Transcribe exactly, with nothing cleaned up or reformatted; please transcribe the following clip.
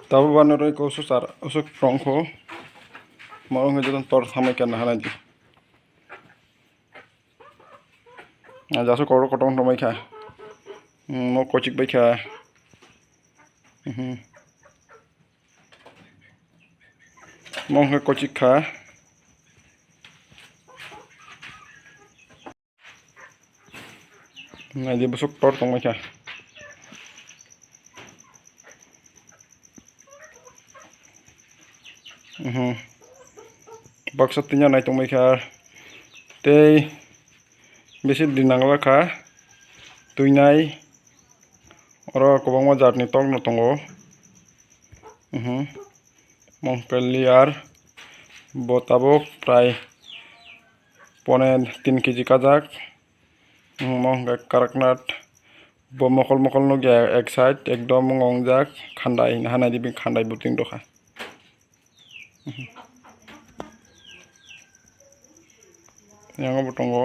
Tabuk bano roi ko usuk sar, usuk tongkho. Mo wngkha joto tor samai kha nahanai di. Ah, jaso koro kotong tongbai kha. Hmm, mo kochik bai kha. Mhm. Mo wngkha kochik kha. Naidi bwswk tor tongbai kha. Mhm. Baksa twino nai tongbai kha. Tei bisi di nangla kha. Twinai. Oro kwbangma jatni tokno tongo. Mhm. Mo wngkha layer. Bo tabuk prai pone tin kg kajak. Mo hwnkhe karaknat. Bo mokol mokol nukya ek side, ekdom wng ongjak khandai, nahanai di bini khandai buting dokha. Yang bo tongo.